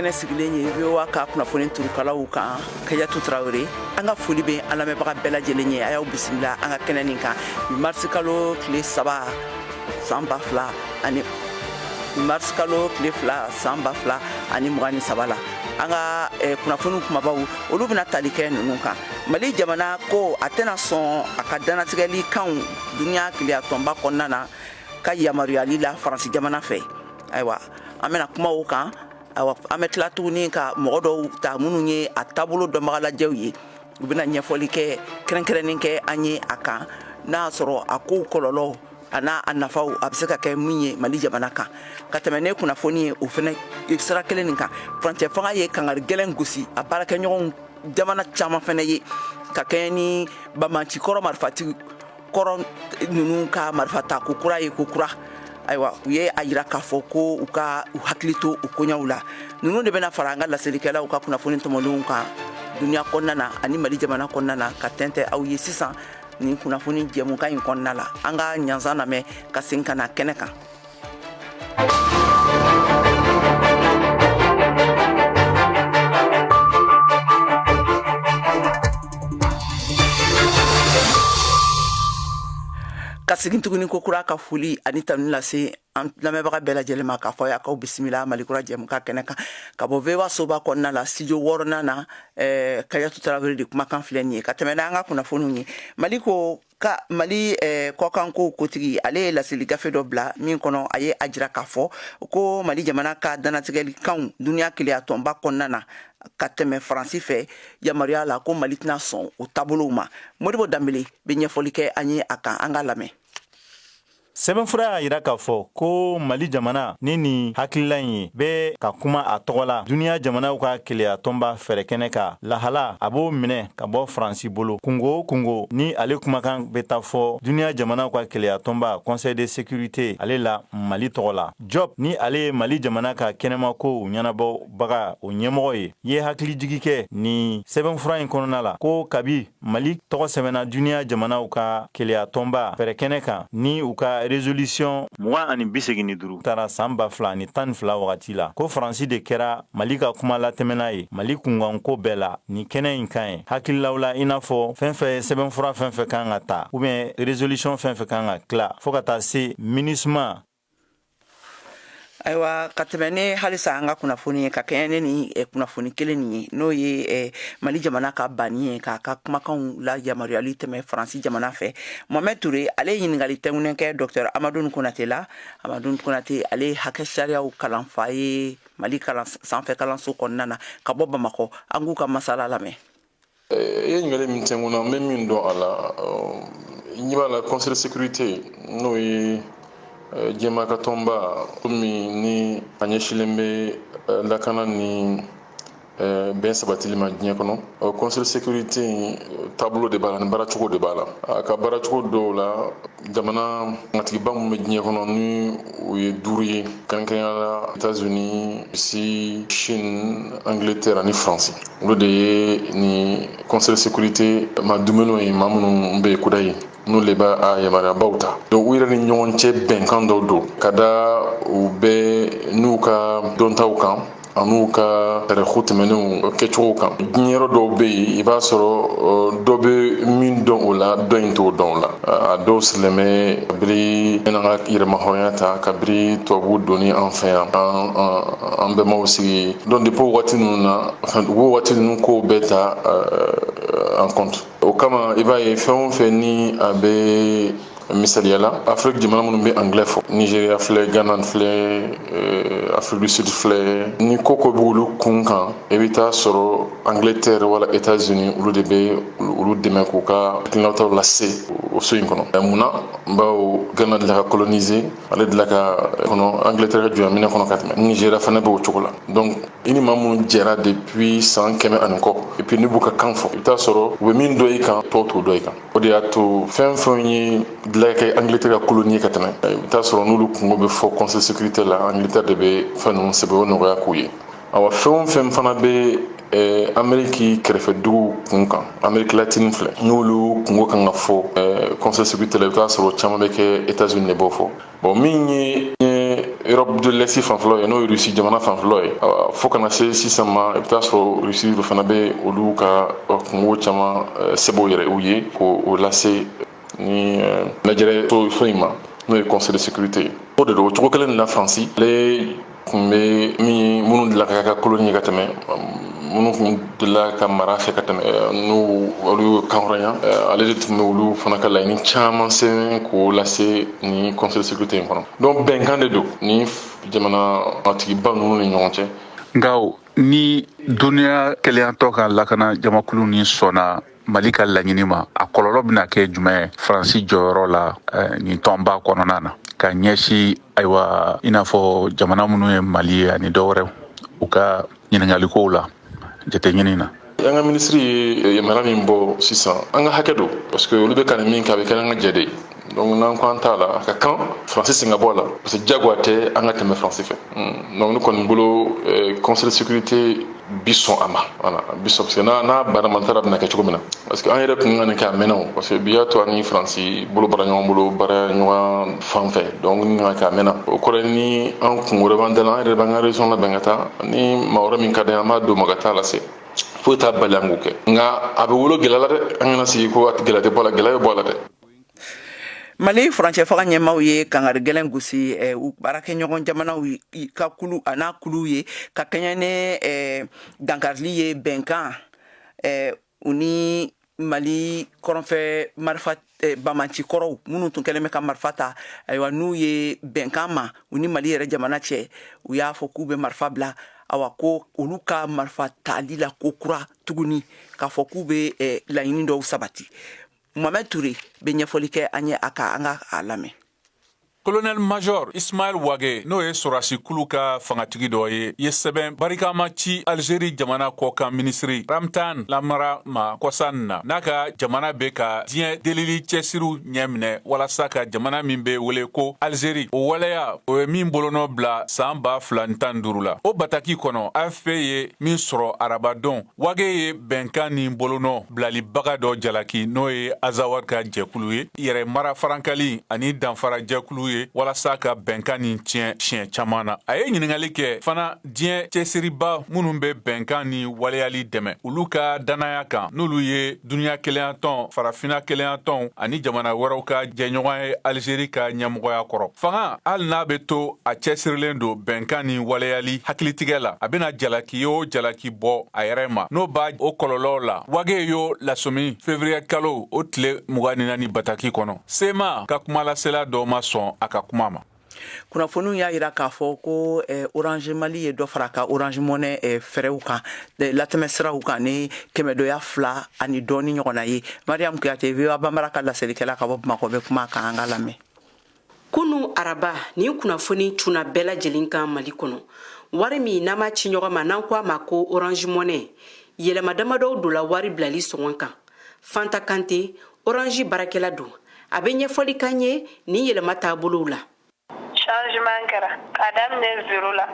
kɛnɛ sigilen ye VOA ka kunnafoni turukalaw kan. Kajatu Tarawele, an ka foli bɛ an lamɛnbaga bɛɛ lajɛlen ye. A y'aw bisimila an ka kɛnɛ nin kan bi marisi kalo tile 3 san 2000 ani marisi kalo tile 2 san 2023 la. An ka kunnafoni kumabaw, olu bɛna tali kɛ ninnu kan. Mali jamana ko a tɛna sɔn a ka dannatigɛli kanw duniya kelenya tɔnba kɔnɔna na ka yamaruyali la Faransi jamana fɛ. Ayiwa, an bɛna kuma o kan. Ayiwa, an bɛ tila tuguni ka mɔgɔ dɔw ta minnu ye a taabolo dɔnbagalajɛw ye. U bɛna ɲɛfɔli kɛ kɛrɛnkɛrɛnnen kɛ an ye a kan, n'a y'a sɔrɔ a kow kɔlɔlɔ a n'a a nafaw a bɛ se ka kɛ min ye Mali jamana kan. Ka tɛmɛ ne kunnafoni ye o fana sira kelen nin kan, furancɛ fanga ye kangari gɛlɛn gosi a baarakɛɲɔgɔnw jamana caman fana ye ka kɛɲɛ ni banbaanci kɔrɔ marifatigi kɔrɔ ninnu ka marifa ta ko kura ye ko kura. Ayiwa, u ye a yira k'a fɔ ko u ka u hakili to u koɲaw la. Ninnu de bɛna fara an ka laselikɛlaw ka kunnafoni tɔmɔlenw kan duniya kɔnɔna na ani Mali jamana kɔnɔna na ka tɛntɛ aw ye sisan nin kunnafoni jɛmukan in kɔnɔna la. An ka ɲansan lamɛn ka segin ka na kɛnɛ kan. Ka segin tuguni ko kura ka foli ani tanu lase an lamɛnbaga bɛɛ lajɛlen ma, k'a fɔ a k'aw bisimila Malikura jɛmukan kɛnɛ kan ka bɔ VOA soba kɔnɔna la, studio 6nan na. Kajatu Tarawele de kumakan filɛ nin ye. Ka tɛmɛ n'an ka kunnafoniw ye, Mali ko ka Mali kɔkankow kotigi, ale ye laseli gafe dɔ bila min kɔnɔ a ye a jira k'a fɔ ko Mali jamana ka dannatigɛli kanw duniya kelenya tɔnba kɔnɔna na ka tɛmɛ Faransi fɛ yamaruya la, ko Mali tɛna sɔn o taabolow ma. Modibo Danbele bɛ ɲɛfɔli kɛ an ye a kan, an ka lamɛn. Sɛbɛnfura y'a jira k'a fɔ ko Mali jamana ni nin hakilila in ye bɛ ka kuma a tɔgɔ la duniya jamanaw ka kelenya tɔnba fɛrɛkɛnɛ kan, lahala a b'o minɛ ka bɔ Faransi bolo kunko o kunko ni ale kumakan bɛ taa fɔ duniya jamanaw ka kelenya tɔnba Conseil de sécurité ale la Mali tɔgɔ la. Jɔp ni ale ye Mali jamana ka kɛnɛmakow ɲɛnabɔbaga o ɲɛmɔgɔ ye, ye hakilijigi kɛ nin sɛbɛnfura in kɔnɔna la ko kabi Mali tɔgɔ sɛbɛnna duniya jamanaw ka kelenya tɔnba fɛrɛkɛnɛ kan ni u ka résolution 285 tara san 2012 wagati la, ko Faransi de kɛra Mali ka kuma latɛmɛnna ye Mali kunkanko bɛɛ la nin kɛnɛ in kan ye hakililaw la, i n'a fɔ fɛn fɛn sɛbɛnfura fɛn fɛn kan ka ta ou bien résolution fɛn fɛn kan ka tila fo ka taa se MINUSMA. Ayiwa, ka tɛmɛ ne halisa an ka kunnafoni ye ka kɛɲɛ ne ni kunnafoni kelen nin ye, n'o ye Mali jamana ka banni ye k'a ka kumakanw la yamaruyali tɛmɛ Faransi jamana fɛ. Mohamed Touré, ale ye ɲininkali tɛnkunnen kɛ Docteur Amadou Konate la. Amadou Konate, ale ye hakɛ sariyaw kalanfa ye Mali kalan sanfɛ kalanso kɔnɔna na ka bɔ Bamakɔ. An k'u ka masala lamɛn. I ye ɲininkali min tɛnku na, n bɛ min dɔn a la, ɲɛ b'a la Conseil de sécurité, n'o ye diɲɛmaa ka tɔnba min ni a ɲɛsilen bɛ lakana ni bɛn sabatili ma diɲɛ kɔnɔ. Conseil de sécurité in taabolo de b'a la ni baaracogo de b'a la. A ka baaracogo dɔw la, jamana matigiba minnu bɛ diɲɛ kɔnɔ ni o ye duuru ye, kɛrɛnkɛrɛnnenya la États-Unis, Russie, Chine, Angleterre ani France, olu de ye ni Conseil de sécurité ma dumuniw ye, maa minnu bɛ kudayi, n'olu de b'a yamaruyabaw ta. Donc u yɛrɛ ni ɲɔgɔn cɛ bɛnkan dɔw don ka da u bɛɛ n'u ka dɔntaw kan an'u ka tariku tɛmɛnenw kɛcogo kan. Diɲɛ yɔrɔ dɔw bɛ yen, i b'a sɔrɔ dɔ bɛ min dɔn o la, dɔ in t'o dɔn o la. A dɔw sirilen bɛ kabiri an ka yɛrɛmahɔrɔnya ta, kabiri tubabuw donni an fɛ yan, an bɛnbaw sigi. Donc depuis o waati ninnu na, u b'o waati ninnu kow bɛɛ ta en compte. O kama, i b'a ye fɛn o fɛn ni a bɛ, misaliya la, Afiriki jamana minnu bɛ anglais fɔ, Nigeria filɛ, Ghana filɛ, Afrique du Sud filɛ, ni ko ko b'olu kun kan, i bɛ taa sɔrɔ Angleterre wala États-Unis, olu de bɛ olu dɛmɛ k'u ka hakilinataw lase o so in kɔnɔ. Munna? Bawo Ghana delila ka coloniser, ale delila ka kɔnɔ Angleterre ka jɔnya minɛ kɔnɔ ka tɛmɛ. Nigeria fana bɛ o cogo la. Donc i ni maa minnu jɛra depuis san 100 ani kɔ, et puis n'i b'u ka kan fɔ, i bɛ taa sɔrɔ u bɛ min dɔn i kan, tɔw t'o dɔn i kan. O de y'a to fɛn fɛn ye delila ka kɛ Angleterre ka colonie ka tɛmɛ, i bɛ taa sɔrɔ n'olu kungo bɛ fɔ Conseil sécurité la, Angleterre de bɛ fɛn ninnu sɛbɛn o nɔgɔya k'u ye. Awa, fɛn o fɛn fana bɛ Ameriki kɛrɛfɛ dugu kun kan, Amérique latine filɛ, n'olu kungo kan ka fɔ Conseil sécurité la, i bɛ taa sɔrɔ caman bɛ kɛ États-Unis de b'o fɔ. Bon, min ye Europe de l'Est fanfɛlaw ye, n'o ye Russie jamana fanfɛlaw ye, fo kana se sisan ma, i bɛ taa sɔrɔ Russie fana bɛ olu ka kungo caman sɛbɛn yɛrɛ u ye k'o lase ni lajɛrɛ so in ma, n'o ye Conseil de sécurité ye. O de don, o cogo kelen de la, Faransi ale tun bɛ min minnu delila ka kɛ colonie ye ka tɛmɛ, minnu tun delila ka mara fɛ ka tɛmɛ, n'u olu y'o kanhɔrɔnya, ale de tun bɛ olu fana ka laɲini caman sɛbɛn k'o lase ni Conseil de sécurité in kɔnɔ. Donc bɛnkan de don ni jamana tigiba ninnu ni ɲɔgɔn cɛ. Nka ni duniya kelenyatɔ ka lakana jamakulu ni sɔnna Mali ka laɲini ma, a kɔlɔlɔ bɛna kɛ jumɛn ye Faransi jɔyɔrɔ la nin tɔnba kɔnɔna na, ka ɲɛsin ayiwa i n'a fɔ jamana minnu ye Mali ye ani dɔwɛrɛw, u ka ɲininkalikow la jateɲini na? An ka minisiri ye yamaruya min bɔ sisan, an ka hakɛ don, parce que olu bɛ ka nin min kɛ, a bɛ kɛ an ka jɛ de ye. Donc n'an ko an t'a la, a ka kan Faransi sen ka bɔ a la, parce que diyagoya tɛ an ka tɛmɛ Faransi fɛ. Donc ne kɔni bolo, Conseil de sécurité bi sɔn a ma. Voilà, bi sɔn, parce que n'a banna ma, n t'a dɔn a bɛna kɛ cogo min na, parce que an yɛrɛ tun ka nin kɛ a mɛnna o, parce que bi y'a to an ni Faransi bolo baara ɲɔgɔn bolo, baara ɲɔgɔn fan fɛ. Donc ni ka kɛ a mɛnna, o kɔrɔ ye ni an kun wɛrɛ b'an da la, an yɛrɛ b'an ka résolution labɛn ka taa ni maa wɛrɛ min ka di an b'a d'o ma ka taa lase. Foyi t'a bali an k'o kɛ, nka a bɛ wolo gɛlɛya la dɛ. An kana sigi ko gɛlɛya tɛ bɔ a la, gɛlɛya bɛ bɔ a la dɛ. Mali furancɛ fanga ɲɛmaw ye kangari gɛlɛn gosi u baarakɛɲɔgɔn jamanaw ka kulu a n'a kulu ye, ka kɛɲɛ ni dankarili ye bɛnkan u ni Mali kɔrɔnfɛ marifa bamanci kɔrɔw minnu tun kɛlen bɛ ka marifa ta. Ayiwa, n'u ye bɛnkan ma u ni Mali yɛrɛ jamana cɛ, u y'a fɔ k'u bɛ marifa bila. Awa, ko olu ka marifa tali la ko kura tuguni k'a fɔ k'u bɛ laɲini dɔw sabati. Mohamed Touré bɛ ɲɛfɔli kɛ an ye a ka an ka a lamɛn. Colonel Major Ismaël Wage, n'o ye sɔrɔdasikulu ka fangatigi dɔ ye, ye sɛbɛn barikama ci Algérie jamana kɔkan minisiri Ramtan Lamamra ma kɔsa na, n'a ka jamana bɛ ka diɲɛ delili cɛsiriw ɲɛminɛ walasa ka jamana min bɛ wele ko Algérie, o waleya o ye min bolonɔ bila san 2015 la. O bataki kɔnɔ, AFP ye min sɔrɔ arabadon, Wage ye bɛnkan ni bolonɔ bilalibaga dɔ jalaki, n'o ye Azawad ka jɛkulu ye, yɛrɛ mara farankali ani danfara jɛkulu ye, walasa ka bɛnkan nin tiɲɛ siɲɛ caman na. A ye ɲininkali kɛ fana diɲɛ cɛsiriba minnu bɛ bɛnkan ni waleyali dɛmɛ, olu ka dannaya kan, n'olu ye duniya kelenyatɔn, Farafina kelenyatɔn ani jamana wɛrɛw ka jɛɲɔgɔn ye Alizeri ka ɲɛmɔgɔya kɔrɔ. Fanga, hali n'a bɛ to a cɛsirilen don bɛnkan ni waleyali hakilitigɛ la, a bɛna jalaki o jalaki bɔ a yɛrɛ ma n'o b'a o kɔlɔlɔw la. Wage y'o lasɔmi février kalo o tile 24 bataki kɔnɔ. CMA ka kumalasela dɔ ma sɔn a ka kuma ma. Kunnafoniw y'a jira k'a fɔ ko Orange Mali ye dɔ fara ka Orange Money fɛɛrɛw kan, latɛmɛ siraw kan, ni kɛmɛdoya fila ani dɔɔni ɲɔgɔnna ye. Mariam Kuyate, VOA Bambara ka laselikɛla ka bɔ Bamakɔ, bɛ kuma kan, an ka lamɛn. Kunu araba, nin kunnafoni cunna bɛɛ lajɛlen kan Mali kɔnɔ. Wari min n'an b'a ci ɲɔgɔn ma, n'an ko a ma ko Orange Money, yɛlɛma damadɔw donna wari bilali sɔngɔ kan. Fanta Kante, Orange baarakɛla don, a bɛ ɲɛfɔli kan ye nin yɛlɛma taabolow la. Changement kɛra k'a daminɛ zéro la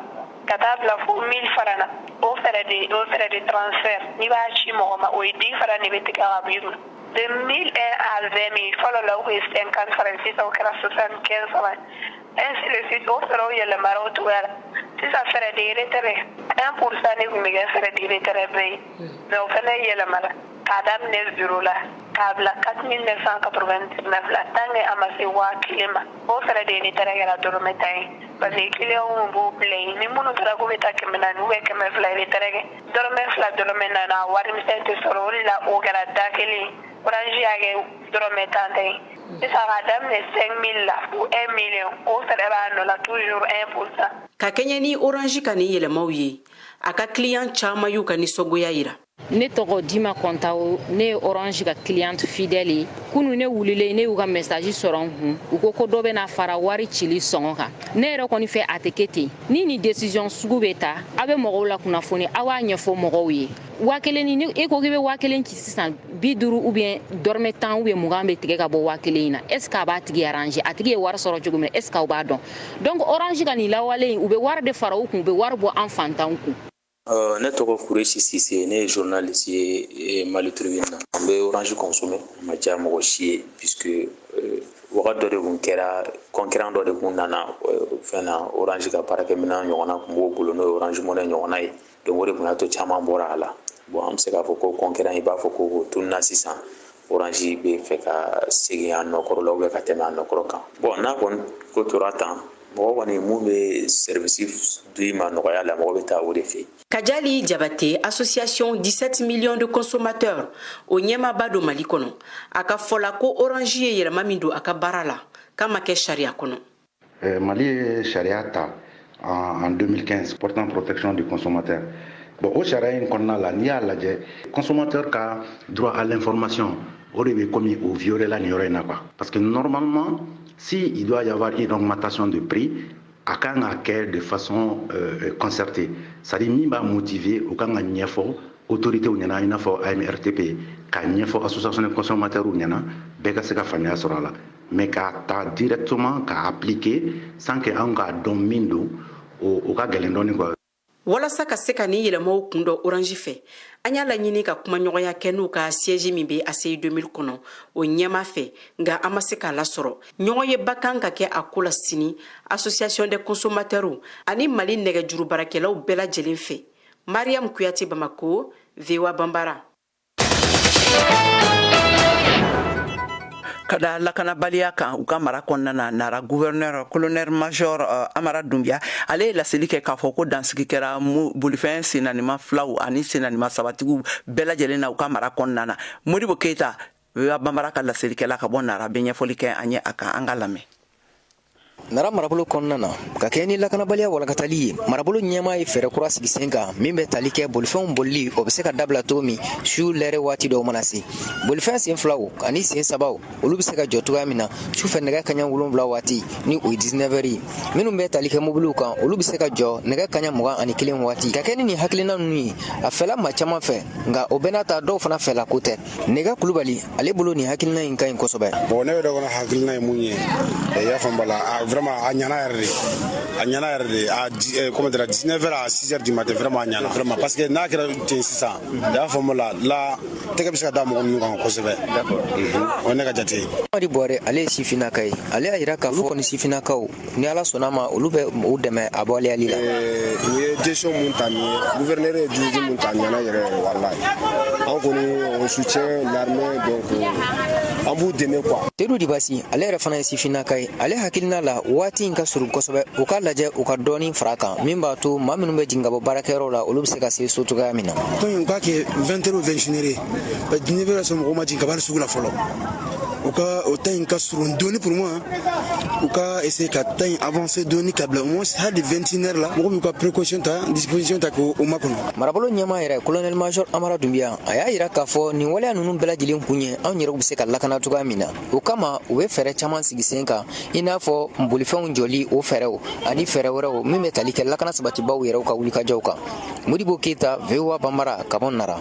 ka taa bila fo 1000 francs na. O frais de, o frais de transfert, n'i b'a ci mɔgɔ ma, o ye 10 francs de bɛ tigɛ ka bɔ i kun. De 1001 à 20 000, fɔlɔ la o kun ye 50 francs, sisan o kɛra 75 francs, ainsi de suite. O frais yɛlɛmara o cogoya la. Sisan frais de retrait, 1% de tun bɛ kɛ frais de retrait bɛɛ ye, mais o fana yɛlɛmara k'a daminɛ zéro la k'a bila 4999 la, tant que a ma se 1000 ma, o frais de retrait kɛra dɔrɔmɛ 10 ye, parce que client b'o bila yen ni minnu taara k'u bɛ taa 400 ou bien 200 retrait kɛ, dɔrɔmɛ 2, dɔrɔmɛ 4, a wari misɛn tɛ sɔrɔ. O de la o kɛra da kelen, Orange y'a kɛ dɔrɔmɛ 10 ta ye. Sisan k'a daminɛ 5000 la fo 1 million, o frais b'a nɔ la toujours 1%. Ka kɛɲɛ ni Orange ka nin yɛlɛmaw ye, a ka client caman y'u ka nisɔngoya yira. Ne tɔgɔ Dima Kɔntawo, ne ye Orange ka cliente fidèle ye. Kunu ne wulilen, ne y'u ka message sɔrɔ n kun, u ko ko dɔ bɛna fara wari cili sɔngɔ kan. Ne yɛrɛ kɔni fɛ, a tɛ kɛ ten. Ni nin décision sugu bɛ ta, aw bɛ mɔgɔw la kunnafoni, aw b'a ɲɛfɔ mɔgɔw ye. 1000 ni e ko k'i bɛ 1000 ci sisan, 50 ou bien dɔrɔmɛ 10 ou bien 20 bɛ tigɛ ka bɔ 1000 in na. Est ce que a b'a tigi arranger? A tigi ye wari sɔrɔ cogo min na, est ce que aw b'a dɔn? Donc Orange ka nin lawale in, u bɛ wari de fara u kun, u bɛ wari bɔ an fantanw kun. Ne tɔgɔ Kuresi Sise, ne ye journaliste ye Mali Tribune na. An bɛ Orange consommer, a ma diya mɔgɔ si ye, puisque waga dɔ de tun kɛra. Concurrent dɔ de kun nana fɛn na, Orange ka baarakɛminɛn ɲɔgɔnna kun b'o bolo, n'o ye Orange Money ɲɔgɔnna ye. Donc o de kun y'a to caman bɔra a la. Bon, an bɛ se k'a fɔ ko concurrent, i b'a fɔ ko o tununa sisan. Orange bɛ fɛ ka segin a nɔkɔrɔ la ou bien ka tɛmɛ a nɔkɔrɔ kan. Bon, n'a kɔni ko tora tan, mɔgɔ kɔni mun bɛ service di ma nɔgɔya la, mɔgɔ bɛ taa o de fɛ. Kajali Jabate, association 17 millions de consommateurs o ɲɛmaaba don Mali kɔnɔ, a ka fɔ la ko Orange ye yɛlɛma min don a ka baara la, k'a ma kɛ sariya kɔnɔ. Mali ye sariya ta en 2015 portant protection du consommateur. Bon, o sariya in kɔnɔna la, n'i y'a lajɛ, consommateur ka droit à l'information, o de bɛ komi o violé la nin yɔrɔ in na quoi. Parce que normalement, si il doit y avoir une augmentation de prix, a kan ka kɛ de façon concertée, c'est à dire min b'a motiver, o kan ka ɲɛfɔ autorités ɲɛna, i n'a fɔ AMRTP, k'a ɲɛfɔ association de consommateurs ɲɛna, bɛɛ ka se ka faamuya sɔrɔ a la. Mais k'a ta directement k'a appliquer sans que anw k'a dɔn min don, o ka gɛlɛn dɔɔni quoi. Walasa ka se ka nin yɛlɛmaw kun dɔ Orange fɛ, an y'a laɲini ka kumaɲɔgɔnya kɛ n'u ka siège min bɛ ACI 2000 kɔnɔ, o ɲɛma fɛ, nka an ma se k'a lasɔrɔ. Ɲɔgɔn ye ba kan ka kɛ a ko la sini, association des consommateurs ani Mali nɛgɛjuru baarakɛlaw bɛɛ lajɛlen fɛ. Mariam Kuyate, Bamako, VOA Banbara. Ka da lakanabaliya kan u ka mara kɔnɔna na, Nara gouverneur, colonel major Amara Dunbiya, ale ye laseli kɛ k'a fɔ ko dansigi kɛra bolifɛn sennanima filaw ani sennanima sabatigiw bɛɛ lajɛlen na u ka mara kɔnɔna na. Modibo Keyita, VOA Banbara ka laselikɛla ka bɔ Nara, bɛ ɲɛfɔli kɛ an ye a kan. An ka lamɛn. Nara marabolo kɔnɔna na, ka kɛ ni lakanabaliya walakatali ye, marabolo ɲɛmaa ye fɛɛrɛ kura sigi sen kan min bɛ tali kɛ bolifɛnw bolili, o bɛ se ka dabila cogo min su lɛrɛ waati dɔw mana se. Bolifɛn sen filaw ani sen sabaw, olu bɛ se ka jɔ cogoya min na sufɛ nɛgɛ kaɲa 7 waati, ni o ye 19 heures ye. Minnu bɛ tali kɛ mobiliw kan, olu bɛ se ka jɔ nɛgɛ kaɲa 21 waati. Ka kɛ ni nin hakilina ninnu ye, a fɛla maa caman fɛ, nka o bɛɛ n'a ta, dɔw fana fɛla ko tɛ. Nɛgɛ Kulubali, ale bolo, nin hakilina in ka ɲi kosɛbɛ. Bon, ne yɛrɛ kɔnɔ, hakilina ye mun ye, i y'a faamu bala, a vraiment a ɲana yɛrɛ de, a ɲana yɛrɛ de. A comment dire, 19 heures à 6 heures du matin, vraiment a ɲana vraiment, parce que n'a kɛra ten sisan, i y'a faamu la la, tɛgɛ bɛ se ka da mɔgɔ ninnu kan kosɛbɛ. O ye ne ka jate ye. Mamadi Buware, ale ye sifinnaka ye. Ale y'a jira k'a fɔ kɔni, sifinnakaw, ni Ala sɔnna ma, olu bɛ u dɛmɛ a bɔleyali la. U ye décision mun ta nin ye, gouverneur ye décision mun ta, a ɲana yɛrɛ yɛrɛ, walayi. An kɔni, on soutient l'armée, donc an b'u dɛmɛ quoi. Seydou Dibasi, ale yɛrɛ fana ye sifinnaka ye. Ale hakilina la, waati in ka surun kosɛbɛ, u k'a lajɛ u ka dɔɔni fara kan min b'a to maa minnu bɛ jigin ka bɔ baarakɛyɔrɔ la, olu bɛ se ka se so cogoya min na. Donc u k'a kɛ 20 heures, 21 heures ye, parce que 19 heures sɔrɔ, mɔgɔw ma jigin ka bɔ sugu la fɔlɔ. U ka o temps in ka surun dɔɔni. Pour moi, u ka essayer ka temps in avancer dɔɔni ka bila au moins hali 21 heures la, mɔgɔw b'u ka précaution ta, disposition ta k'o makɔnɔ. Marabolo ɲɛmaa yɛrɛ, colonel major Amara Dunbiya, a y'a yira k'a fɔ nin waleya ninnu bɛɛ lajɛlen kun ye anw yɛrɛw bɛ se ka lakana cogoya min na. O kama, u bɛ fɛɛrɛ caman sigi sen kan, i n'a fɔ bolifɛnw jɔli, o fɛɛrɛw ani fɛɛrɛ wɛrɛw min bɛ tali kɛ lakana sabatibaw yɛrɛw ka wulikajɔw kan. Modibo Keyita, VOA Banbara, ka bɔ Nara.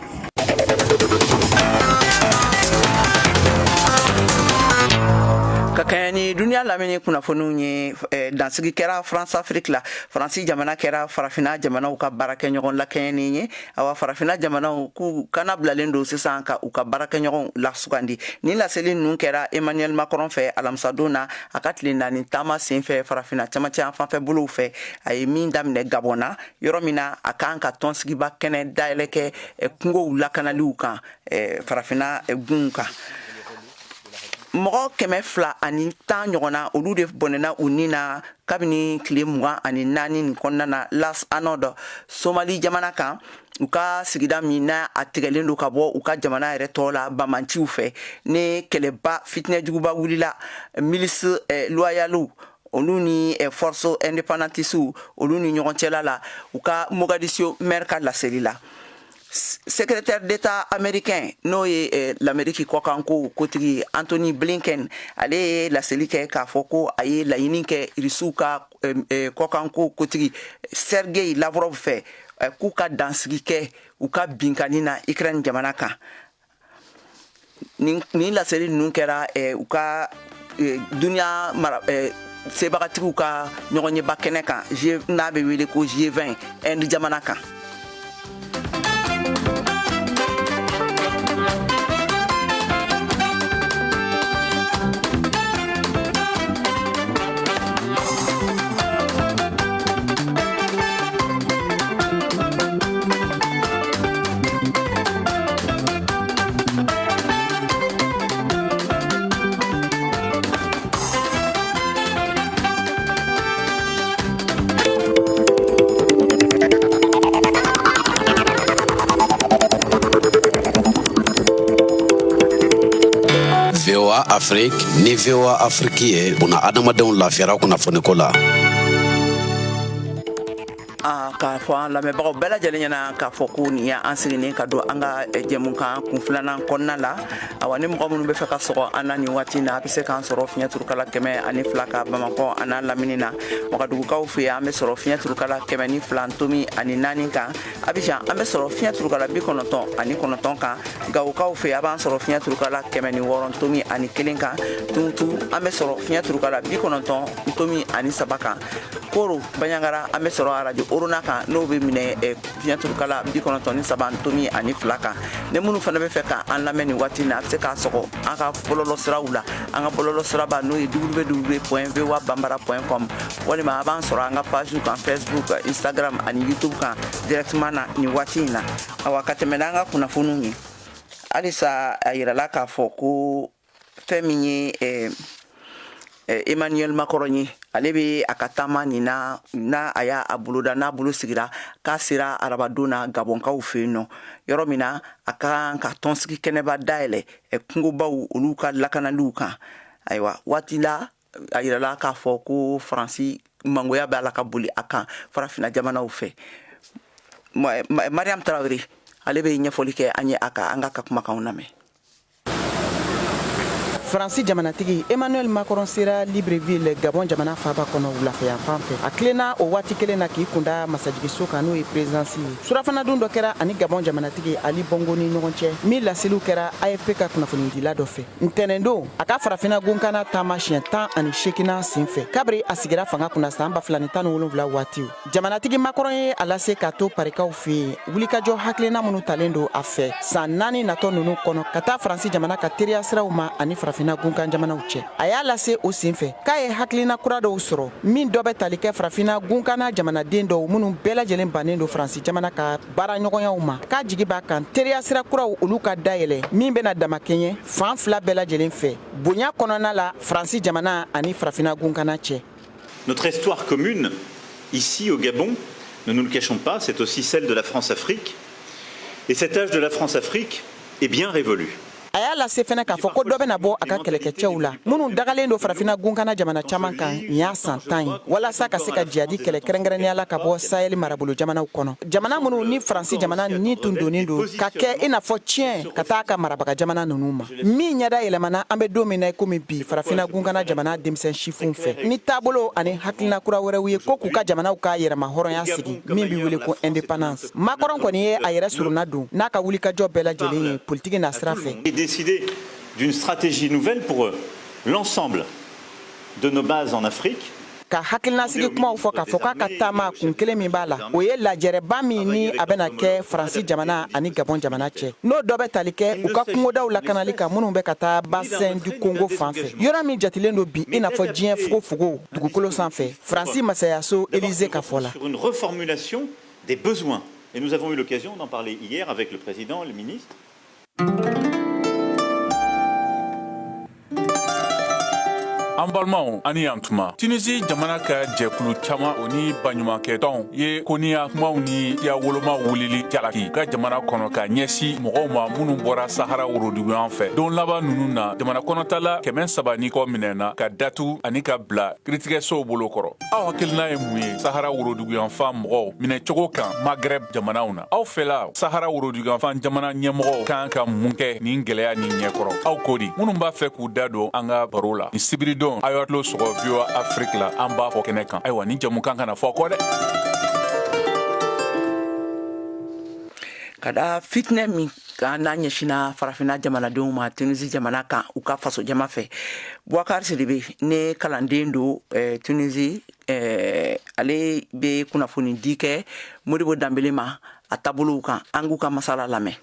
Ka kɛɲɛ ni duniya lamini kunnafoniw ye, dansigi kɛra France Afrique la. Faransi jamana kɛra Farafina jamanaw ka baarakɛɲɔgɔn lakɛɲɛni ye. Awa, Farafina jamanaw k'u kana bilalen don sisan ka u ka baarakɛɲɔgɔnw lasugandi. Nin laseli ninnu kɛra Emmanuel Macron fɛ alamisadon na, a ka tile 4 taama sen fɛ Farafina camancɛ fanfɛ bolow fɛ, a ye min daminɛ Gabon na, yɔrɔ min na a kan ka tɔnsigiba kɛnɛ dayɛlɛ kɛ kungow lakanaliw kan Farafina gunw kan. Mɔgɔ 210 ɲɔgɔnna, olu de bɔnɛna u ni na kabini tile 24 nin kɔnɔna na Las Anod, Somali jamana kan, u ka sigida min na a tigɛlen don ka bɔ u ka jamana yɛrɛ tɔ la bamanciw fɛ, ni kɛlɛba fitinɛjuguba wulila milice loyalew olu ni force indépendantiste olu ni ɲɔgɔn cɛla la. U ka Mogadiscio maire ka laseli la, secrétaire d'État américain, n'o ye l'Amérique kɔkanko kotigi Anthony Blinken, ale ye laseli kɛ k'a fɔ ko a ye laɲini kɛ Irisiw ka kɔkanko kotigi Sergei Lavrov fɛ k'u ka dansigi kɛ u ka binkani na Ukraine jamana kan. Nin laseli ninnu kɛra u ka duniya mara sebagatigiw ka ɲɔgɔnyeba kɛnɛ kan, n'a bɛ wele ko G20, Inde jamana kan. VOA Afrique ni VOA Afrique ye buna adamadenw lafiyara kunnafoniko la. K'a fɔ an lamɛnbagaw bɛɛ lajɛlen ɲɛna k'a fɔ ko nin y'an seginnen ka don an ka jɛmukan kun filanan kɔnɔna la. Awa, ni mɔgɔ minnu bɛ fɛ ka sɔgɔ an na nin waati na, a bɛ se k'an sɔrɔ fiɲɛ turukala 102 kan Bamakɔ a n'a lamini na. Wagadugukaw fɛ yen, an bɛ sɔrɔ fiɲɛ turukala 102.4 kan. Abijan, an bɛ sɔrɔ fiɲɛ turukala 99 kan. Gawokaw fɛ, a b'an sɔrɔ fiɲɛ turukala 106.1 kan. Tumutu, an bɛ sɔrɔ fiɲɛ turukala 90.3 kan. Koro Baɲangara, an bɛ sɔrɔ arajo Orona kan, n'o bɛ minɛ fiɲɛ turukala 93.2 kan. Ni minnu fana bɛ fɛ ka an lamɛn nin waati na, a bɛ se k'a sɔgɔ an ka bɔlɔlɔ siraw la, an ka bɔlɔlɔ siraba n'o ye www.voabambara.com, walima a b'an sɔrɔ an ka page kan Facebook, Instagram ani YouTube kan directement na nin waati in na. Awa, ka tɛmɛ n'an ka kunnafoniw ye halisa, a yirala k'a fɔ ko fɛn min ye Emmanuel Macron ye, ale bɛ a ka taama nin na, n'a a y'a boloda, n'a bolo sigira k'a sera arabadon na Gabɔnkaw fɛ yen nɔ, yɔrɔ min na a ka kan ka tɔnsigi kɛnɛba dayɛlɛ kungobaw olu ka lakanaliw kan. Ayiwa, waati la a yirala k'a fɔ ko Faransi mangoya b'a la ka boli a kan farafinna jamanaw fɛ. Mariam Tarawele, ale bɛ ɲɛfɔli kɛ an ye a kan. An ka kumakanw lamɛn. Faransi jamanatigi Emmanuel Macron sera Libreville, Gabon jamana faaba kɔnɔ, wulafɛyanfan fɛ. A tilenna o waati kelen na k'i kunda masajigiso kan, n'o ye présidence ye. Surafanadun dɔ kɛra ani Gabon jamanatigi Ali Bongo ni ɲɔgɔn cɛ, min laseliw kɛra AFP ka kunnafonidila dɔ fɛ. Ntɛnɛndon, a ka farafinna gunkana taama siɲɛ 18nan sen fɛ kabiri a sigira fanga kunna san 2017 waatiw, jamanatigi Macron ye a lase k'a to Parikaw fɛ yen wulikajɔ hakilina minnu talen don a fɛ san 4 natɔ ninnu kɔnɔ ka taa Faransi jamana ka teriya siraw ma ani farafinna gunkan jamanaw cɛ. A y'a lase o sen fɛ k'a ye hakilina kura dɔw sɔrɔ, min dɔ bɛ tali kɛ farafinna gunkana jamanaden dɔw minnu bɛɛ lajɛlen bannen don Faransi jamana ka baaraɲɔgɔnyaw ma, k'a jigi b'a kan teriya sira kuraw olu ka dayɛlɛ min bɛna damakɛɲɛ fan fila bɛɛ lajɛlen fɛ bonya kɔnɔna la Faransi jamana ani farafinna gunkana cɛ. Notre histoire commune, ici au Gabon, ne nous le cachons pas, c'est aussi celle de la France-Afrique. Et cet âge de la France-Afrique est bien révolu. A y'a lase fɛnɛ k'a fɔ ko dɔ bɛna bɔ a ka kɛlɛkɛcɛw la minnu dagalen don farafinna gunkana jamana caman kan nin y'a san 10 ye, walasa ka se ka jihadi kɛlɛ, kɛrɛnkɛrɛnnenya la ka bɔ Sahel marabolo jamanaw kɔnɔ, jamana minnu ni Faransi jamana ni tun donnen don ka kɛ i n'a fɔ tiɲɛ ka taa ka marabaga jamana ninnu ma, min ɲɛda yɛlɛmana an bɛ don min na i komi bi farafinna gunkana jamana denmisɛn sifinw fɛ ni taabolo ani hakilina kura wɛrɛw ye ko k'u ka jamanaw ka yɛrɛma hɔrɔnya sigi, min bɛ wele ko indépendance. Macron kɔni ye a yɛrɛ surunna don n'a ka wulikajɔ bɛɛ lajɛlen ye politiki nasira fɛ. Et décider d'une stratégie nouvelle pour l'ensemble de nos bases en Afrique. Ka hakilinasigi kumaw fɔ k'a fɔ k'a ka taama kun kelen min b'a la, o ye lajɛrɛba min ni a bɛna kɛ Faransi jamana ani Gabon jamana cɛ, n'o dɔ bɛ tali kɛ u ka kungodaw lakanali kan minnu bɛ ka taa bassin du Congo fan fɛ, yɔrɔ min jatilen don bi i n'a fɔ diɲɛ fogofogo dugukolo sanfɛ, Faransi masayaso Élysée ka fɔ la. Sur une reformulation des besoins. Et nous avons eu l'occasion d'en parler hier avec le président, le ministre. An balimaw, ani yan tuma. Tunisi jamana ka jɛkulu caman o ni baɲumankɛtɔnw ye koniya kumaw ni ya woloma wulili jalaki ka jamana kɔnɔ ka ɲɛsi mɔgɔw ma minnu bɔra Sahara woroduguyan fɛ. Don laban nunu na, jamana kɔnɔtala 300 ni kɔ minɛna ka datu ani ka bila kiritigɛsow bolo kɔrɔ. Aw hakilina ye mun ye Sahara woroduguyanfan mɔgɔw minɛcogo kan Magreb jamanaw na? Aw fɛla, Sahara woroduguyanfan jamana ɲɛmɔgɔw kan ka mun kɛ nin gwɛlɛya nin ɲɛkɔrɔ? Aw ko di? Minnu b'a fɛ k'u da don an ka baro la ni sibiridon, aw y'a tulo sɔgɔ VOA Afrique la, an b'a fɔ kɛnɛ kan. Ayiwa, ni jamukan kana fɔ kɔ dɛ. Ka da fitinɛ min kan n'a ɲɛsinna farafinna jamanadenw ma Tunisi jamana kan u ka faso jama fɛ, Boubacar Sidibe ne kalanden don Tunisi, ale bɛ kunnafoni di kɛ Modibo Danbele ma a taabolow kan. An k'u ka masala lamɛn.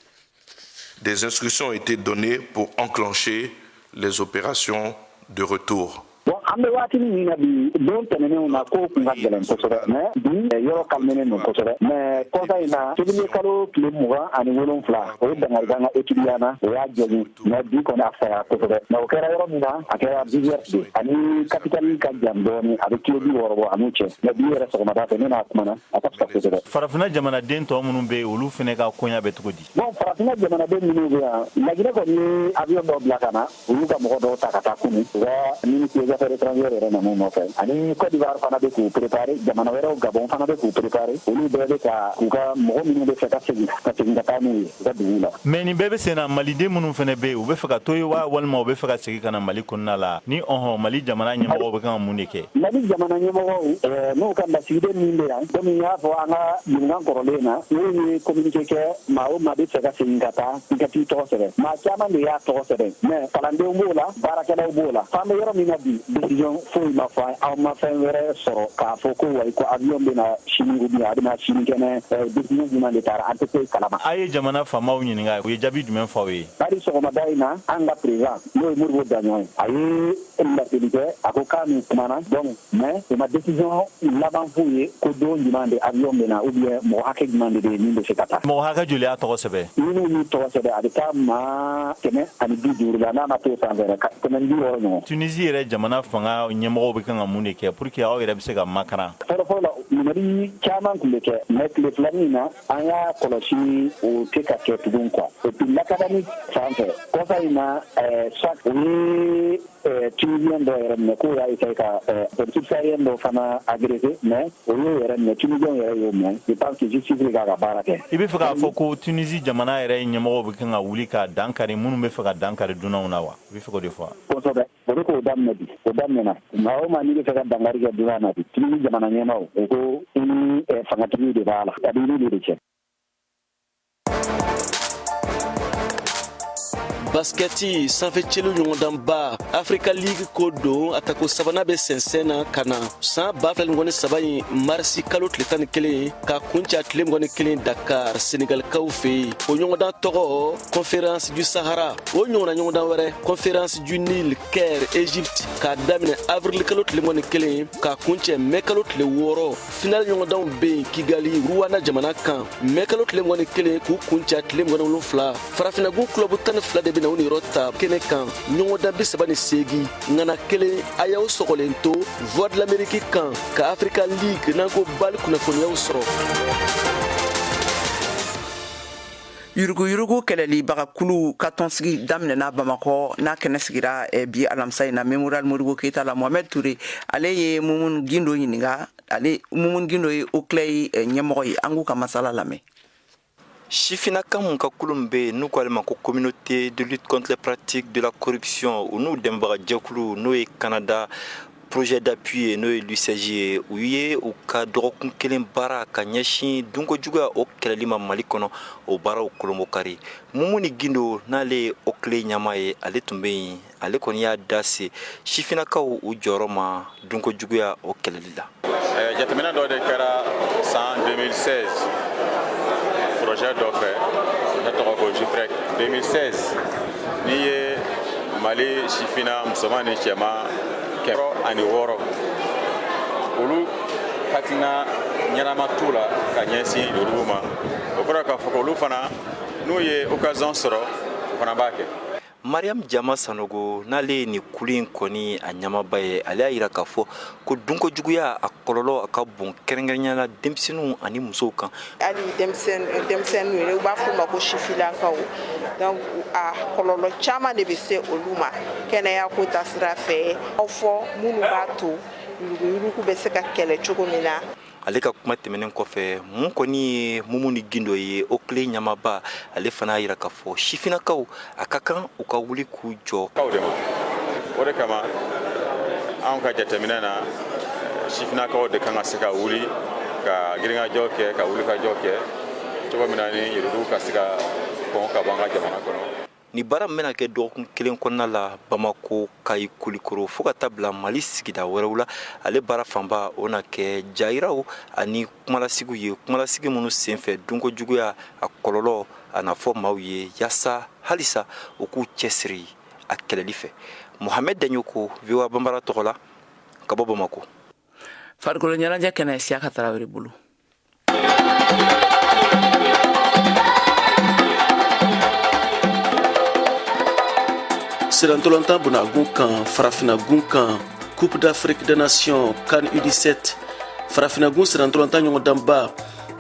Des instructions ont été données pour enclencher les opérations de retour. Bon, an An bɛ waati min na bi, don tɛmɛnenw na, kow tun ka gɛlɛn kosɛbɛ, mais bi yɔrɔ calmenen don kosɛbɛ. Mais kɔsa in na, février kalo tile 27, o ye dankari k'an ka étudiant na, o y'a jɔgin. Mais bi kɔni, a fisayara kosɛbɛ. Mais o kɛra yɔrɔ min na, a kɛra 10 heures de ani capitale ka jan dɔɔni, a bɛ kilo 60 bɔ a n'u cɛ. Mais bi yɛrɛ sɔgɔmada fɛ, ne n'a kumana, a ka fisa kosɛbɛ. Farafinna jamanaden tɔ minnu bɛ yen, olu fana ka koɲa bɛ cogo di? Bon, farafinna jamanaden minnu bɛ yan, Laginɛ kɔni ye avion dɔ bila ka na, u y'u ka mɔgɔ dɔw ta ka taa kunun, u ka ministre des Affaires étrangères yɛrɛ nan'u nɔfɛ. Ani Côte d'Ivoire fana bɛ k'u préparer, jamana wɛrɛw, Gabon fana bɛ k'u préparer. Olu bɛɛ bɛ ka u ka mɔgɔ minnu bɛ fɛ ka segin, ka segin ka taa n'u ye u ka dugu la. Mais nin bɛɛ bɛ sen na, maliden minnu fana bɛ yen, u bɛ fɛ ka to yen wa, walima u bɛ fɛ ka segin ka na Mali kɔnɔna la? Ni ɔhɔn, Mali jamana ɲɛmɔgɔw bɛ kan ka mun de kɛ? Mali jamana ɲɛmɔgɔw n'u ka lasigiden min bɛ yan, komi n y'a fɔ an ka ɲininka kɔrɔlen na, n'u ye communiqué kɛ, maa o maa bɛ fɛ ka segin ka taa, i ka t'i tɔgɔ sɛbɛn. Maa caman de y'a tɔgɔ sɛbɛn, mais kalandenw b'o la, baarakɛlaw b'o la. F'an bɛ yɔrɔ min na bi, décision foyi ma fɔ. An ma fɛn wɛrɛ sɔrɔ k'a fɔ ko wayi, ko avion bɛ na sini ou bien a bɛ na sinikɛnɛ. Décision jumɛn de taara, an tɛ foyi kalama. A ye jamana faamaw ɲininka, u ye jaabi jumɛn fɔ aw ye? Bari sɔgɔmada in na, an ka président, n'o ye Modibo Daɲɔgɔn ye, a ye laseli kɛ, a ko k'a n'u kumana. Donc mais u ma décision laban f'u ye ko don jumɛn de avion bɛ na ou bien mɔgɔ hakɛ jumɛn de bɛ yen min bɛ se ka taa. Mɔgɔ hakɛ joli y'a tɔgɔ sɛbɛn? Minnu y'u tɔgɔ sɛbɛn, a bɛ taa maa 150 la, n'a ma t'o sanfɛ, 160 ɲɔgɔn. Tunisie yɛrɛ jamana fanga ɲɛmɔgɔw bɛ kan ka mun de kɛ pour que aw yɛrɛ bɛ se ka makaran? Fɔlɔfɔlɔ la, minɛli caman tun bɛ kɛ, mais tile filanin na, an y'a kɔlɔsi, o tɛ ka kɛ tugun quoi. Et puis lakanani fan fɛ, kɔsa in na, soit o ye Tunisien dɔ yɛrɛ minɛ k'o y'a essayé ka subsaharien dɔ fana agressé, mais o y'o yɛrɛ minɛ, Tunisien yɛrɛ y'o minɛ. Je pense que justice bɛ k'a ka baara kɛ. I bɛ fɛ k'a fɔ ko Tunisie jamana yɛrɛ ɲɛmɔgɔw bɛ kan ka wuli ka dan kari minnu bɛ fɛ ka dan kari dunanw na wa? I bɛ fɛ k'o de fɔ wa? Kosɛbɛ, o bɛ k'o daminɛ bi, o daminɛna. Maa o maa n'i bɛ fɛ ka dankari kɛ dunan na bi, Tunisie jamana ɲɛmaaw, o ko i ni fangatigiw de b'a la, a b'i n'olu de cɛ. Basikɛti sanfɛ celu ɲɔgɔndanba Africa League ko don, a tako sabanan bɛ sɛnsɛn na ka na san 2023 in marisi kalo tile 11 ka kuncɛ tile 21 Dakar, Senegalikaw fɛ yen. O ɲɔgɔndan tɔgɔ Conférence du Sahara. O ɲɔgɔnna ɲɔgɔndan wɛrɛ, Conférence du Nil, Caire, Egypte, k'a daminɛ avril kalo tile 21 k'a kuncɛ mɛ kalo tile 6. Final ɲɔgɔndanw bɛ yen Kigali, Rwanda jamana kan, mɛ kalo tile 21 k'u kuncɛ tile 27. Farafinagun kulɔbu 12 de bɛna u niyɔrɔ ta kɛnɛ kan, ɲɔgɔndan 38 ŋana kelen. A y'aw sɔgɔlen to Voix de l'Amérique kan ka Africa League n'an ko BAL kunnafoniyaw sɔrɔ. Yuruguyurugu kɛlɛlibagakulu ka tɔnsigi daminɛna Bamakɔ, n'a kɛnɛ sigira bi alamisa in na Mémorial Modibo Keyita la. Mohamed Touré, ale ye Mumuni Gindo ɲininka. Ale Mumuni Gindo ye OCLEI ɲɛmɔgɔ ye. An k'u ka masala lamɛn. Sifinnaka mun ka kulu min bɛ yen n'u k'ale ma ko Communauté de lutte contre les pratiques de la corruption, u n'u dɛmɛbagajɛkulu n'o ye Canada projet d'appui ye, n'o ye l'UCG ye, u ye u ka dɔgɔkun kelen baara ka ɲɛsin dunkojuguya o kɛlɛli ma Mali kɔnɔ, o baaraw kolonbokari. Mumuni Gindo, n'ale ye OCLEI ɲɛmaa ye, ale tun bɛ yen. Ale kɔni y'a da se sifinnakaw u jɔyɔrɔ ma dunkojuguya o kɛlɛli la. Jateminɛ dɔ de kɛra san 2016 projet dɔ fɛ, projet tɔgɔ ko JUPREC 2016. N'i ye Mali sifinna musoman ni cɛman 606, olu hakilina ɲɛnama t'u la ka ɲɛsin yurugu ma. O kɔrɔ k'a fɔ ko olu fana, n'u ye occasion sɔrɔ, u fana b'a kɛ. Mariam Jama Sanogo, n'ale ye nin kulu in kɔni a ɲɛmaaba ye, ale y'a jira k'a fɔ ko dunkojuguya a kɔlɔlɔ a ka bon, kɛrɛnkɛrɛnya la denmisɛnninw ani musow kan. Hali denmisɛnninw yɛrɛ, u b'a f'u ma ko sifilakaw. Donc a kɔlɔlɔ caman de bɛ se olu ma kɛnɛya ko ta sira fɛ. Aw fɔ minnu b'a to yuruguyurugu bɛ se ka kɛlɛ cogo min na. Ale ka kuma tɛmɛnen kɔfɛ, mun kɔni ye Mumuni Gindo ye, OCLEI ɲɛmaaba, ale fana y'a jira k'a fɔ sifinnakaw a ka kan u ka wuli k'u jɔ. Kaw de ma, o de kama anw ka jateminɛ na, sifinnakaw de kan ka se ka wuli ka girinkajɔ kɛ, ka wulikajɔ kɛ cogo min na ni yurugu ka se ka kɔn ka bɔ an ka jamana kɔnɔ. Ni baara min bɛna kɛ dɔgɔkun kelen kɔnɔna la Bamakɔ, Kayi, Kulikoro fo ka taa bila Mali sigida wɛrɛw la, ale baara fanba o na kɛ jayiraw ani kumalasigiw ye, kumalasigi minnu senfɛ dunkojuguya a kɔlɔlɔ a na fɔ maaw ye, yaasa halisa u k'u cɛsiri a kɛlɛli fɛ. Mohamed Daɲoko, VOA Banbara tɔgɔ la, ka bɔ Bamako. Farikolo ɲɛnajɛ kɛnɛ, Siyaka Tarawele bolo. Sennantolatan bonagun kan, farafinagun kan, Coupe d'Afrique des Nations CAN U17, farafinagun sennantolatan ɲɔgɔndanba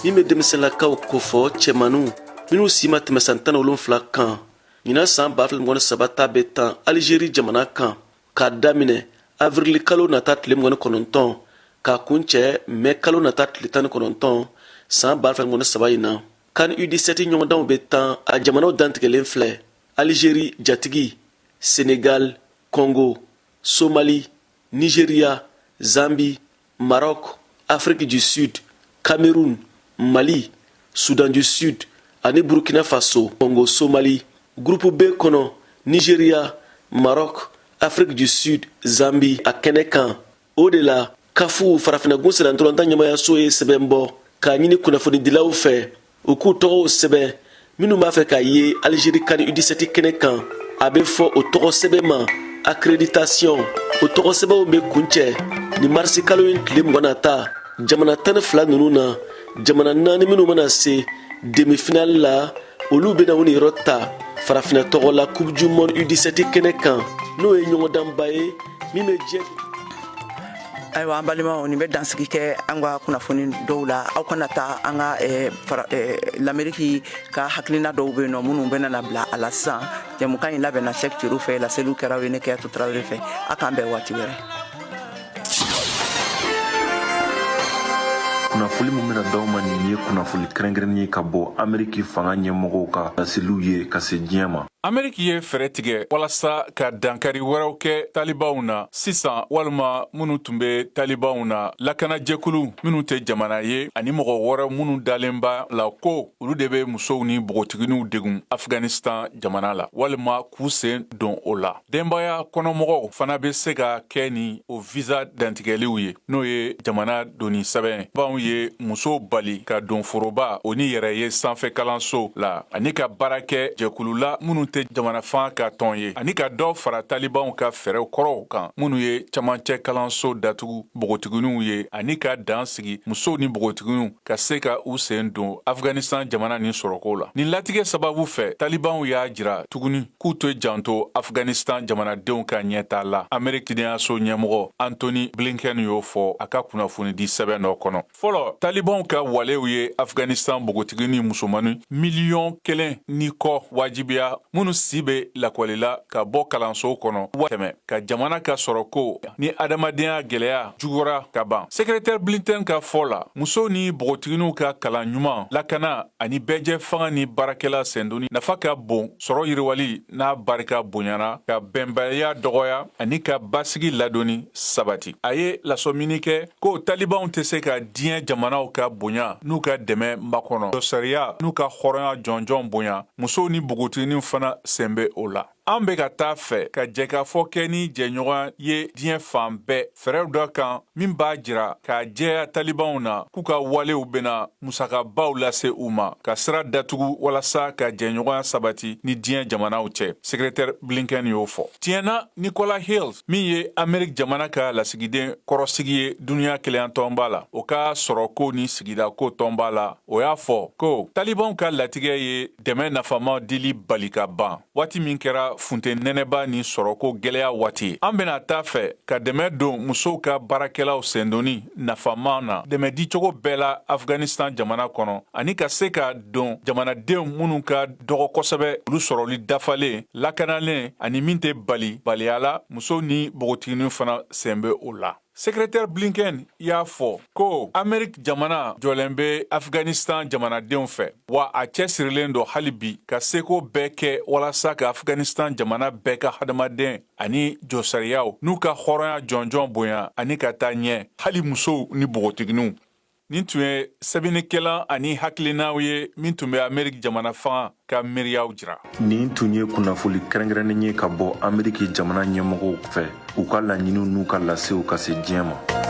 min bɛ denmisɛnlakaw kofɔ, cɛmaniw minw si ma tɛmɛ san 17 kan. Ɲinan san 2023 ta bɛ tan Alizeri jamana kan k'a daminɛ avrili kalo nata tile 29 k'a kuncɛ mɛ kalo nata tile 19 san 2023 in na. CAN U17 ɲɔgɔndanw bɛ tan a jamanaw dantigɛlen filɛ: Alizeri jatigi, Senegal, Congo, Somali, Nigeria, Zambi, Maroc, Afrique du Sud, Cameroun, Mali, Soudan du Sud ani Burkina Faso, Congo, Somali. Groupe B kɔnɔ, Nigeria, Maroc, Afrique du Sud, Zambie a kɛnɛ kan. O de la, CAF farafinagun sennantolatan ɲɛmayaso ye sɛbɛn bɔ k'a ɲini kunnafonidilaw fɛ u k'u tɔgɔw sɛbɛn minnu b'a fɛ k'a ye Algérie CAN U17 kɛnɛ kan. A bɛ fɔ o tɔgɔ sɛbɛn ma accréditation. O tɔgɔ sɛbɛnw bɛ kuncɛ ni marisi kalo in tile 20 nata. Jamana 12 ninnu na, jamana naani minnu mana se demi-finale la, olu bɛna u niyɔrɔ ta farafinna tɔgɔ la Coupe du monde U17 kɛnɛ kan, n'o ye ɲɔgɔndanba ye min bɛ diɲɛ. Ayiwa, an balimaw, nin bɛ dansigi kɛ an ka kunnafoni dɔw la. Aw kana taa, an ka Lameriki ka hakilina dɔw bɛ yen nɔ minnu bɛ na bila a la sisan. Jɛmukan in labɛnna Sɛki Cero fɛ, laseliw kɛra aw ye ne Kɛyatu Tarawele fɛ. A k'an bɛn waati wɛrɛ. Kunnafoli min bɛna d'aw ma nin ye kunnafoli kɛrɛnkɛrɛnnen ye ka bɔ Ameriki fanga ɲɛmɔgɔw ka laseliw ye ka se diɲɛ ma. Ameriki ye fɛɛrɛ tigɛ walasa ka dankari wɛrɛw kɛ talibanw na sisan, walima minnu tun bɛ talibanw na, lakanajɛkulu minnu tɛ jamana ye ani mɔgɔ wɛrɛ minnu dalen b'a la ko olu de bɛ musow ni npogotigininw degun Afghanistan jamana la, walima k'u sen don o la. Denbaya kɔnɔmɔgɔw fana bɛ se ka kɛ ni o visa dantigɛliw ye, n'o ye jamana donni sɛbɛn. Talibanw ye musow bali ka don foroba o ni yɛrɛ ye sanfɛ kalanso la ani ka baara kɛ jɛkulu la minnu tɛ jamana fanga ka tɔn ye, ani ka dɔ fara talibanw ka fɛɛrɛw kɔrɔw kan minnu ye camancɛ kalanso datugu npogotigininw ye ani ka dan sigi musow ni npogotigininw ka se ka u sen don Afghanistan jamana nin sɔrɔko la. Nin latigɛ sababu fɛ, talibanw y'a jira tuguni k'u tɛ janto Afghanistan jamanadenw ka ɲɛtaa la. Ameriki cidenyaso ɲɛmɔgɔ Antony Blinken y'o fɔ a ka kunnafonidi sɛbɛn dɔ kɔnɔ. Fɔlɔ, talibanw ka walew ye Afghanistan npogotigini musomani miliyɔn 1 ni kɔ wajibiya minnu si bɛ lakɔli la ka bɔ kalanso kɔnɔ tɛmɛ ka jamana ka sɔrɔko ni adamadenya gɛlɛya jugura ka ban. Secrétaire Blinken ka fɔ la, musow ni npogotiginiw ka kalan ɲuman, lakana ani bɛɛjɛ fanga ni baarakɛla sendonni nafa ka bon sɔrɔ yiriwali n'a barika bonyana, ka bɛnbaliya dɔgɔya ani ka basigi ladonni sabati. A ye lasɔmini kɛ ko talibanw tɛ se ka diɲɛ jamanaw ka bonya n'u ka dɛmɛ makɔnɔ, sariya n'u ka hɔrɔnya jɔnjɔn bonya, musow ni npogotiginiw fana sen bɛ o la. An bɛ ka taa fɛ ka jɛkafɔ kɛ ni jɛɲɔgɔn ye diɲɛ fan bɛɛ fɛɛrɛw dɔ kan min b'a jira k'a jɛya talibanw na k'u ka walew bɛna musakabaw lase u ma, ka sira datugu walasa ka jɛɲɔgɔnya sabati ni diɲɛ jamanaw cɛ, secrétaire Blinken y'o fɔ. Tiɲɛ na, Nicola Hills, min ye Ameriki jamana ka lasigiden kɔrɔsigi ye duniɲa kelenyatɔnba la, o ka sɔrɔko ni sigidako tɔnba la, o y'a fɔ ko talibanw ka latigɛ ye dɛmɛ nafama dili bali ka ban waati min kɛra funtenɛnɛba ni sɔrɔko gɛlɛya waati ye. An bɛna taa fɛ ka dɛmɛ don musow ka baarakɛlaw sendonni nafama na dɛmɛ dicogo bɛɛ la Afghanistan jamana kɔnɔ, ani ka se ka don jamanadenw minnu ka dɔgɔ kosɛbɛ, olu sɔrɔli dafalen, lakanalen ani min tɛ bali baliya la, musow ni npogotiginiw fana sen bɛ o la. Secrétaire Blinken y'a fɔ ko Ameriki jamana jɔlen bɛ Afghanistan jamanadenw fɛ, wa a cɛsirilen don hali bi ka seko bɛɛ kɛ walasa ka Afghanistan jamana bɛɛ ka hadamaden ani josariyaw n'u ka hɔrɔnya jɔnjɔn bonya ani ka taa ɲɛ, hali musow ni npogotiginiw. Nin tun ye sɛbɛnnikɛla ani hakilinaw ye min tun bɛ Ameriki jamana fanga ka miiriyaw jira. Nin tun ye kunnafoli kɛrɛnkɛrɛnnen ye ka bɔ Ameriki jamana ɲɛmɔgɔw fɛ, u ka laɲiniw n'u ka lasew ka se diɲɛ ma.